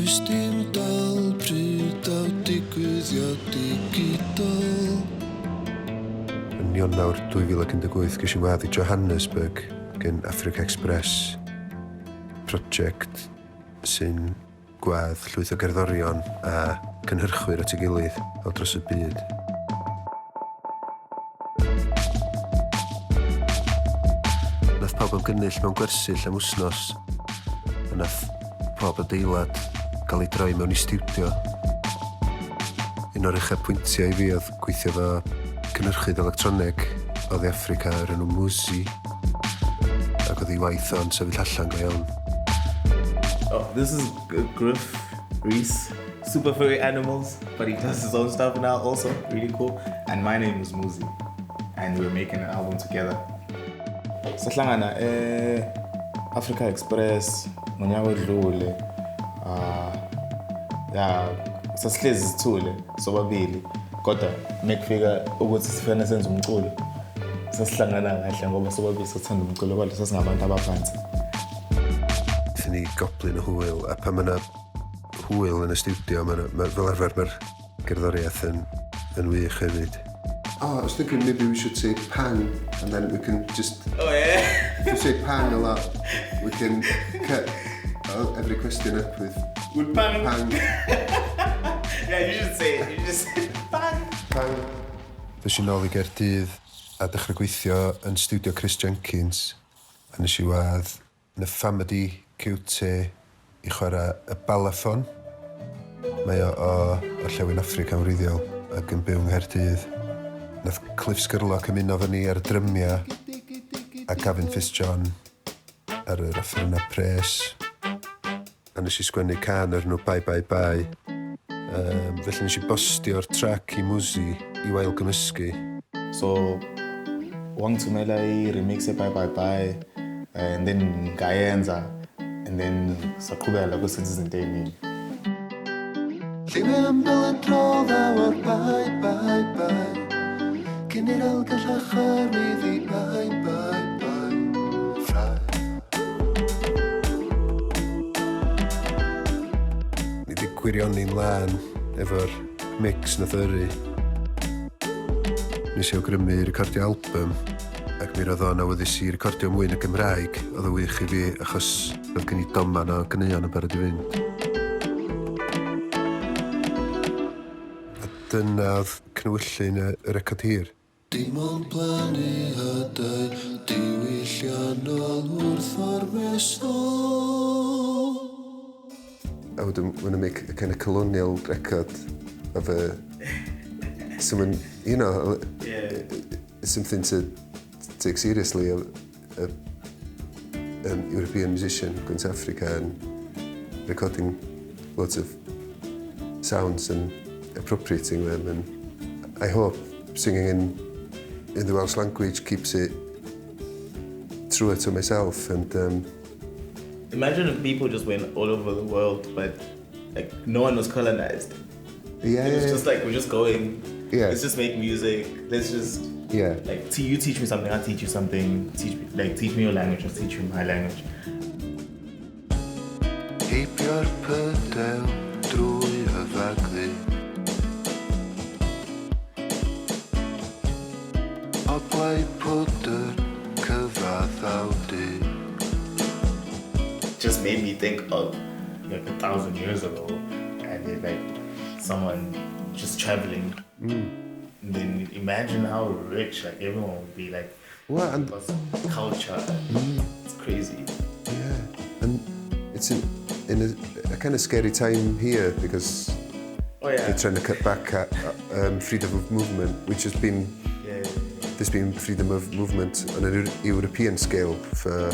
Does dim dal pryd daw digwyddiad digidol. Yn Ionawr 2018 ges i wadd i Johannesburg gen Africa Express, prosiect sy'n gwadd llwyth o gerddorion a cynhyrchwyr at ei gilydd o dros y byd. Nath pawb ymgynnull mewn gwersyll am wsnos a nath pob adeilad gael ei droi mewn i stiwdio. Un o'r uchafbwyntiau i fi oedd gweithio efo cynhyrchydd electroneg o Dde Affrica o'r enw Muzi, ac oedd ei waith o'n sefyll allan go iawn. Oh, this is Gruff Rhys, super furry animals, but he does his own stuff now also, really cool. And my name is Muzi, and we're making an album together. Sahlangana eh Africa Express ngonyaka odlule. Ah ya sasihlezi sithule sobabili kodwa mekufika ukuthi sifane senze umculo sasihlangana kahle ngoba sobabili sathanda umculo kodwa sasingabantu abaphansi. Nethon ni goblin o hwyl, a pan ma' 'na hwyl yn y stiwdio, ma' 'na ma' fel arfer ma'r gerddoriaeth yn yn wych hefyd. Oh, I was thinking maybe we should say pang, and then we can just... Oh, yeah? If we say pang a lot, we can cut every question up with... With pang. Pang. Yeah, you should say it. You just say pang. Pang. Ddes i nôl i Gaerdydd a dechrau gweithio yn stiwdio Chris Jenkins, a nes i wadd Nefamadi Cute i chwarae y balafon. Mae o o Orllewin Affrica yn wreiddiol ac yn byw yng Nghaerdydd. Nath Cliff Scurlock ymuno efo ni ar y drymiau a Gavin Fitzjohn ar yr offerynnau pres. A nes i sgwennu cân o'r enw Bye Bye Bye. Um, felly nes i bostio'r trac i Muzi i'w ailgymysgu. So wangithumela i-remix ye-Bye Bye Bye and then ngayenza and then saqhubeka lokho senza izinto ey'ningi. Lliw ymbelydrol ddaw o'r bye bye bye Cyn i'r alga llachar iddi bye bye bye Ffrae. Ni 'di gwirioni'n lân efo'r mix nath yrru. Nes i awgrymu recordio album ac mi roedd o'n awyddus i recordio mwy yn y Gymraeg. Oedd o wych i fi achos roedd gen i doman o ganeuon yn barod i fynd. A dyna oedd cnewyllyn y record hir. Dim ond plannu hadau diwylliannol wrth ormesol. I would want to make a kind of colonial record of a someone, something to take seriously, an European musician going to Africa and recording lots of sounds and appropriating them, and I hope singing in the Welsh language keeps it truer to myself and Imagine if people just went all over the world, but like no one was colonized. It was just like we're just going. Let's just make music. Let's just like you teach me something, I teach you something. Teach me, like teach me your language, I'll teach you my language. Heibio'r pydew drwy y fagddu. Oglau pwdr cyfaddawdu. Just made me think of like 1,000 years ago, and then like someone just traveling. And then imagine how rich like everyone would be, like Well, and because culture. It's crazy. Yeah, and it's in a kind of scary time here because they're trying to cut back at freedom of movement, which has been there's been freedom of movement on a European scale for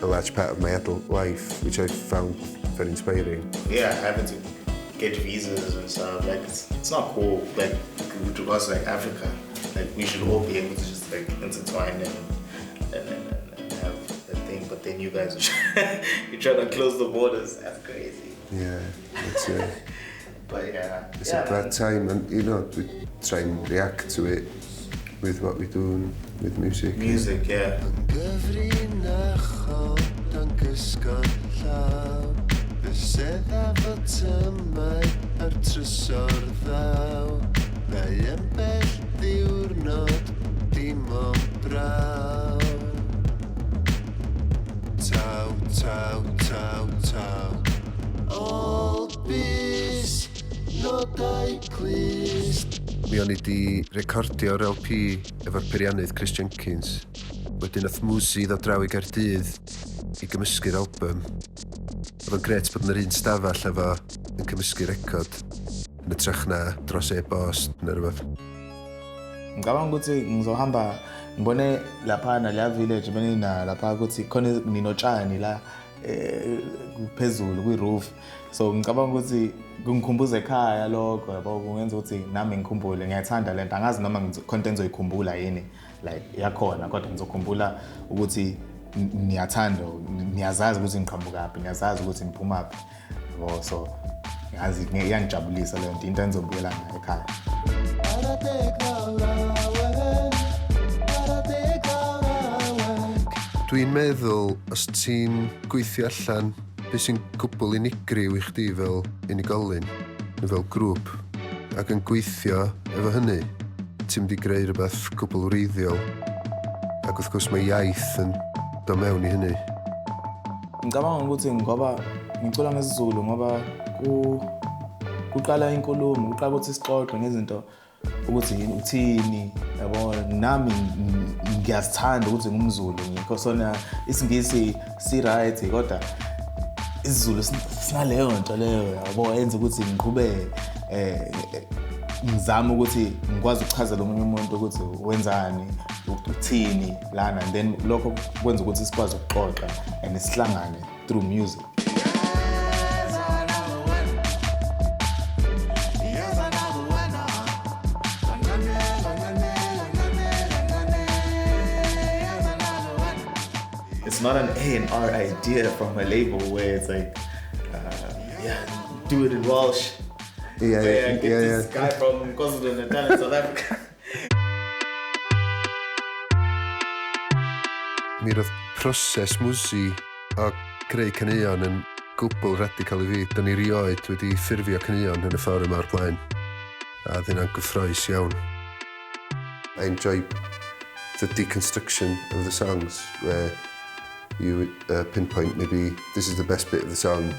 a large part of my adult life, which I found very inspiring. Yeah, having to get visas and stuff, like it's not cool. Like with regards to like Africa, like we should all be able to just like intertwine and have a thing, but then you guys are you're trying to close the borders. That's crazy. Yeah, it's But yeah. it's Yeah, a bad man. time, and we try and react to it with what we do with music. Music, yeah. Gyfrinachol dan gysgod llaw. Y sedd a fotymau a'r trysor ddaw. Neu ambell ddiwrnod dim ond braw. Taw, taw, taw, taw. Ôl bys, nodau clust. Mi o'n i 'di recordio'r LP efo'r peiriannydd Chris Jenkins. Wedyn nath Mwzi ddod draw i Gaerdydd i gymysgu'r album. Oedd o'n grêt bod yn yr un stafell efo yn cymysgu record yn hytrach na dros e-bost neu rhywbeth. Ngicabanga ukuthi ngizohamba ngibone laphana leya village benina lapha ukuthi khona ninotshani la phezulu kwi-roof, so ngicabanga ukuthi kungikhumbuza ekhaya lokho, yabo, kungenza ukuthi nami ngikhumbule. Ngiyathanda lento, angazi noma khona into engizoyikhumbula yini like yakhona, kodwa ngizokhumbula ukuthi niyathanda, niyazazi ukuthi ngiqhamukaphi, niyazazi ukuthi ngiphumaphi, yabo. So ngazi iyangijabulisa leyo nto, into engizobuyela ngayo ekhaya. Ar adeg lawr awen, ar adeg lawr awen. Dwi'n meddwl, os ti'n gweithio allan beth sy'n gwbl unigryw i chdi fel unigolyn, neu fel grŵp, ac yn gweithio efo hynny, ti'n mynd i greu rhywbeth gwbl wreiddiol. Ac wrth gwrs mae iaith yn dod mewn i hynny. Ngicabanga ukuthi ngoba ngicula ngesiZulu, ngoba kuqala inkulumo, kuqala ukuthi sixoxe ngezinto ukuthi yini uthini, yabo. Nami ngiyasithanda ukuthi ngumZulu, ngikho sona isiNgisi si-right, kodwa isiZulu sinaleyo nto leyo, yabo, yenza ukuthi ngiqhubeke ngizame ukuthi ngikwazi ukuchazela omunye umuntu ukuthi wenzani, uthini lana, and then lokho kwenza ukuthi sikwazi ukuxoxa and sihlangane through music. Here's another one. Here's another one. Kancane, kancane, kancane, kancane. Here's another one. It's not an A&R idea from a label where it's like, yeah, do it in Welsh. Yeah, get this guy from KwaZulu-Natal in South Africa. Mi roedd proses Mwzi o greu caneuon yn gwbl radical i fi. Da ni rioed wedi ffurfio caneuon yn y ffordd yma o'r blaen. A oedd hynna'n gyffrous iawn. I enjoy the deconstruction of the songs, where you pinpoint maybe this is the best bit of the song.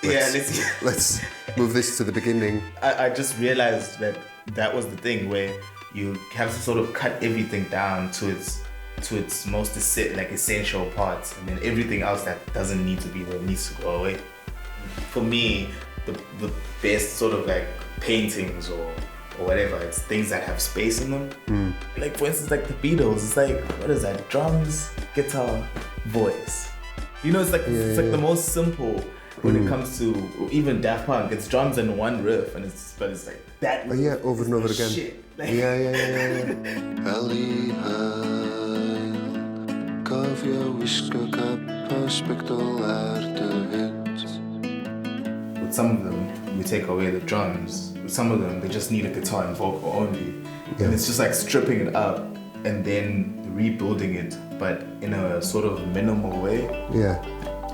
Yeah, let's Let's move this to the beginning. I just realized that that was the thing where you have to sort of cut everything down to its most like essential parts, and then everything else that doesn't need to be there needs to go away. For me, the best sort of like paintings or whatever, it's things that have space in them. Like for instance, like the Beatles, it's like, what is that? Drums, guitar, voice. It's like the most simple when it comes to even Daft Punk. It's drums and one riff, and it's but it's like that. Oh, yeah, riff over is and over the again. shit. Like, Heli haul, cofio wisgo cap a sbectol ar dy hynt. With some of them, we take away the drums. With some of them, they just need a guitar and vocal only. And it's just like stripping it up and then rebuilding it, but in a sort of minimal way.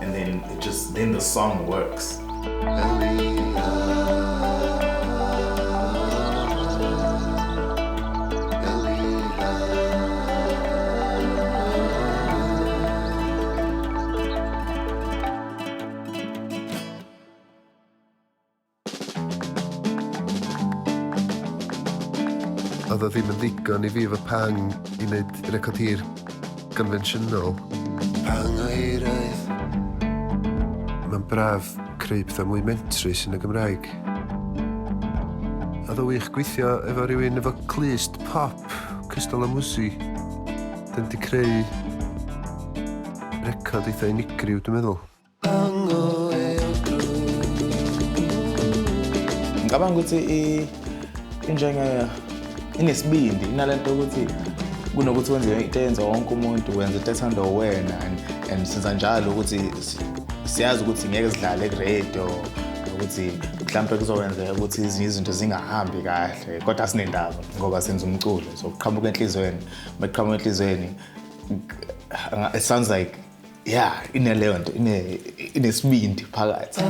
And then then the song works. Heli haul, heli haul. Oedd o ddim yn ddigon i fi efo Pang i wneud record hir gonfensiynol. Pang o hiraeth. Mae'n braf creu pethau mwy mentrus yn y Gymraeg. Oedd o wych gweithio efo rhywun efo clust pop, cystal â Mwzi. Dyn di creu record eitha unigryw, dwi'n meddwl. Pang o euogrwydd. Ngicabanga ukuthi injenge inesibindi, inalento ukuthi kunokuthi wenze into eyenza wonke umuntu, wenza into ethandwa uwena, and senza njalo ukuthi siyazi ukuthi ngeke sidlale ku-radio, ukuthi mhlawumbe kuzokwenzeka ukuthi ezinye izinto zingahambi kahle, kodwa asinendaba ngoba senza umculo, so kuqhamuka enhliziyweni, uma kuqhamuka enhliziyweni, it sounds like Yeah, ineleyo nto, inesibindi phakathi.